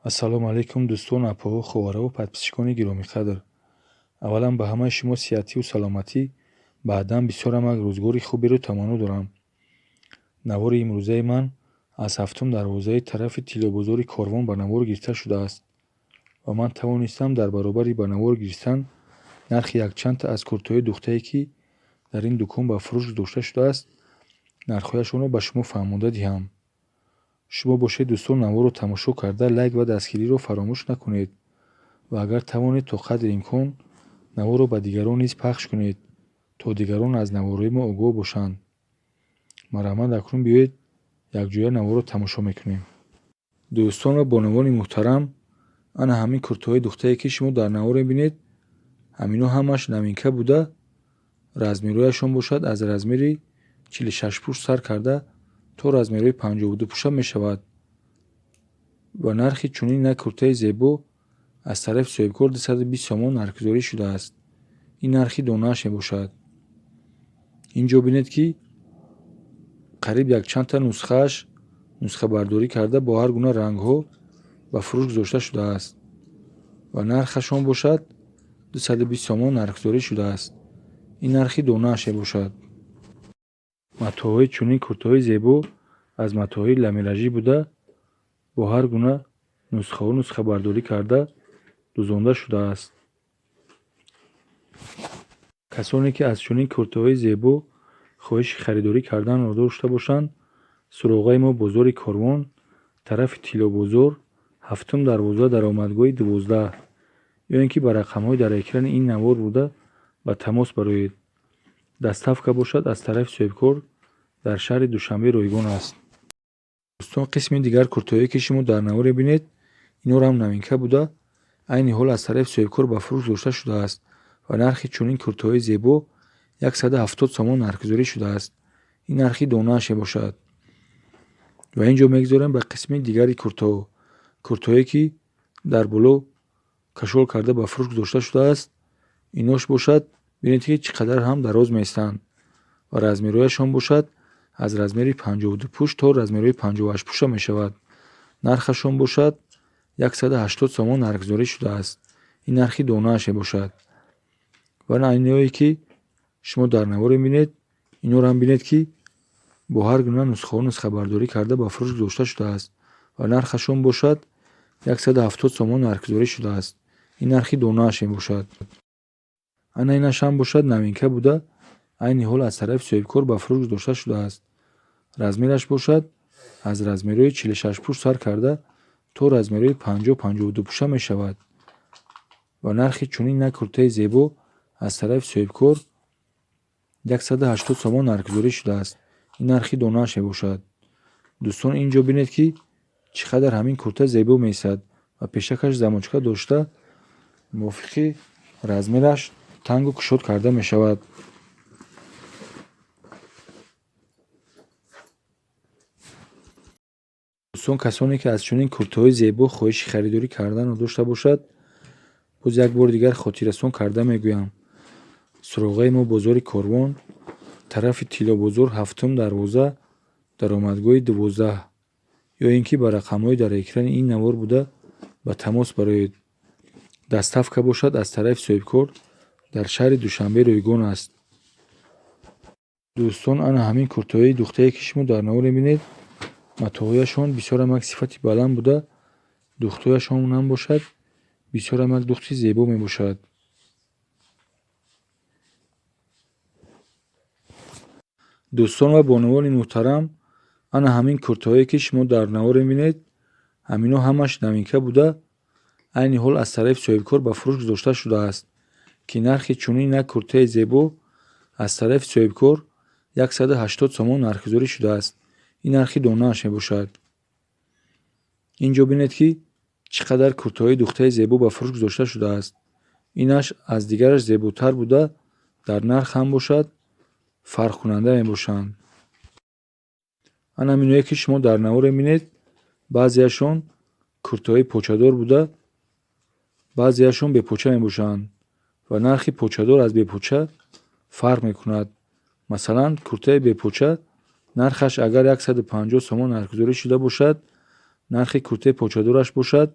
Ассалому алайкум, дӯстон, апоҳо, хоҳараву подписчикони гиромиқадр. Аввалан ба ҳамаи шумо сиҳативу саломатӣ, баъдан бисёрам як рӯзгори хуберо таманно дорам. Навори имрӯзаи ман аз ҳафтум дарвозаи тарафи Тиллобозори Корвон ба навор гирифта шудааст ва ман тавонистам дар баробари ба навор гирифтан нархи якчандта аз куртаҳои духтае, ки дар ин дукон ба фурӯш гузошта шудааст, нархҳояшонро ба шумо фаҳмонда диҳам. Шумо бошед, дӯстон, наворро тамошо карда, лайк ва дастгириро фаромӯш накунед ва агар тавонед, то қадри имкон наворро ба дигарон низ пахш кунед, то дигарон аз наворҳои мо огоҳ бошанд. Марҳамат, акнун биёед, якҷоя наворро тамошо мекунем. Дӯстон ва бонувони муҳтарам, ана ҳамин куртаҳои духтае, ки шумо дар навор мебинед, ҳамино ҳамаш новинка буда, размерҳояшон бошад аз размери 46 пуш сар карда то размерҳои 52 пуша мешавад ва нархи чунин як куртаи зебо аз тарафи соҳибкор 220 сомон нархгузорӣ шудааст. Ин нархи донааш мебошад. Ин ҷо бинед, ки қариб якчандта нусхааш нусхабардорӣ карда, бо ҳар гуна рангҳо ба фурӯш гузошта шудааст ва нархашон бошад 220 сомон нархгузорӣ шудааст. Ин нархи донааш мебошад. Матоъҳои чунин куртаҳои зебо аз матоъҳои ламиражӣ буда, бо ҳар гуна нусхаҳо нусхабардорӣ карда дӯзонда шудааст. Касоне, ки аз чунин куртаҳои зебо хоҳиши харидорӣ карданро дошта бошанд, суроғаи мо бозори Корвон, тарафи Тиллобозор, ҳафтум дарвоза, даромадгоҳи 12, ё ин ки ба рақамҳои дар экрани ин навор буда ба тамос бароед. Доставка бошад аз тарафи соҳибкор дар шаҳри Душанбе ройгон аст. Дӯстон, қисми дигар куртаҳое, ки шумо дар навор мебинед, инҳоро ҳам новинка буда, айни ҳол аз тарафи соҳибкор ба фурӯш гузошта шудааст ва нархи чунин куртаҳои зебо 170 сомон нархгузорӣ шудааст. Ин нархи донааш мебошад. Ва ин ҷо мегузорем ба қисми дигари куртаҳо. Куртаҳое, ки дар боло кашол карда ба фурӯш гузошта шудааст, инош бошад, бинед, ки чӣ қадар ҳам дароз меистанд ва размерҳояшон бошад аз размери 52 пуш то размерҳои 58 пуша мешавад. Нархашон бошад 180 сомон нархгузорӣ шудааст. Ин нархи донааш мебошад. Ва иное, ки шумо дар навор мебинед, инҳоро ҳам бинед, ки бо ҳар гуна нусхаҳо нусхабардорӣ карда ба фурӯш гузошта шудааст ва нархашон бошад 170 сомон нархгузорӣ шудааст. Ин нархи донааш мебошад. Ана инаш ҳам бошад новинка буда, айни ҳол аз тарафи соҳибкор ба фурӯш гузошта шудааст. Размераш бошад аз размерҳои 46 пуш сар карда то размерҳои 50, 52 пуша мешавад ва нархи чунин як куртаи зебо аз тарафи соҳибкор 180 сомон нархгузорӣ шудааст. Ин нархи донааш мебошад. Дӯстон, ин ҷо бинед, ки чӣ қадар ҳамин курта зебо меистад ва пешакаш замочка дошта, мувофиқи размераш тангу кушод карда мешавад. Дӯстон, касоне, ки аз чунин куртаҳои зебо хоҳиши харидорӣ карданро дошта бошад, боз як бори дигар хотиррасон карда мегӯям: суроғаи мо бозори Корвон, тарафи Тиллобозор, ҳафтум дарвоза, даромадгоҳи 12, ё ин ки ба рақамҳои дар экрани ин навор буда ба тамос бароед. Доставка бошад аз тарафи соҳибкор дар шаҳри Душанбе ройгон аст. Дӯстон, ана ҳамин куртаҳои духтае, ки шумо дар навор мебинед, матоъҳояшон бисёрам як сифати баланд буда, духтҳояшонам бошад бисёрам як духти зебо мебошад. Дӯстон ва бонувони муҳтарам, ана ҳамин куртаҳое, ки шумо дар навор мебинед, ҳамино ҳамаш новинка буда, айни ҳол аз тарафи соҳибкор ба фурӯш гузошта шудааст, ки нархи чунин як куртаи зебо аз тарафи соҳибкор 180 сомон нархгузорӣ шудааст. Ин нархи донааш мебошад. Ин ҷо бинед, ки чӣ қадар куртаҳои духтаи зебо ба фурӯш гузошта шудааст. Инаш аз дигараш зеботар буда, дар нарх ҳам бошад фарқкунанда мебошанд. Ана ҳаминое, ки шумо дар навор мебинед, баъзеашон куртаҳои почадор буда, баъзеашон бепоча мебошанд ва нархи почадор аз бепоча фарқ мекунад. Масалан, куртаи бепоча нархаш агар 150 сомон нархгузорӣ шуда бошад, нархи куртаи почадораш бошад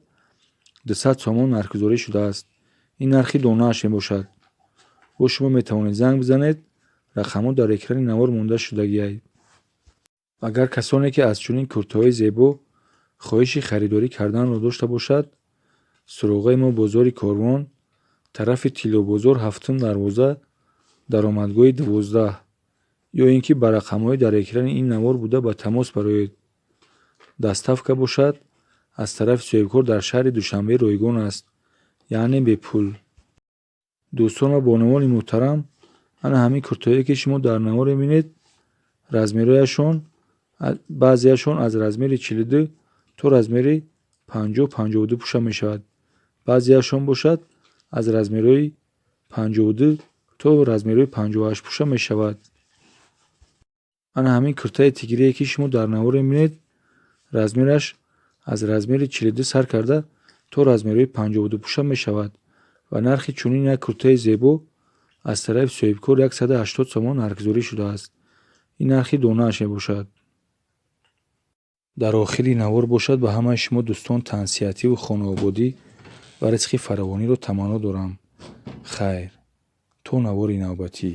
200 сомон нархгузорӣ шудааст. Ин нархи донааш мебошад. Бо шумо метавонед занг бизанед, рақамҳо дар экрани навор монда шудагиай. Агар касоне ки аз чунин куртаҳои зебо хоҳиши харидорӣ карданро дошта бошад, суроғаи мо бозори Корвон, тарафи Тиллобозор, ҳафтум дарвоза, даромадгоҳи 12, ё ин ки ба рақамҳои дар экрани ин навор буда ба тамос бароед. Доставка бошад, аз тарафи соҳибкор дар шаҳри Душанбе ройгон аст, яъне бепул. Дӯстон ва бонувони муҳтарам, ана ҳамин куртаҳое, ки шумо дар навор мебинед, размерҳояшон баъзеашон аз размери 42 то размери 50, 52 пӯша мешавад, баъзеашон бошад, аз размерҳои 52 то размерҳои 58 пӯша мешавад. Ана ҳамин куртаи тигрие, ки шумо дар навор мебинед, размераш аз размери 42 сар карда то размерҳои 52 пӯша мешавад ва нархи чунин як куртаи зебо аз тарафи соҳибкор 180 сомон нархгузорӣ шудааст. Ин нархи донааш мебошад. Дар охири навор бошад, ба ҳамаи шумо дӯстон тансиҳативу хонаободӣ ва ризқи фаровониро таманно дорам. Хайр, то навори навбатӣ.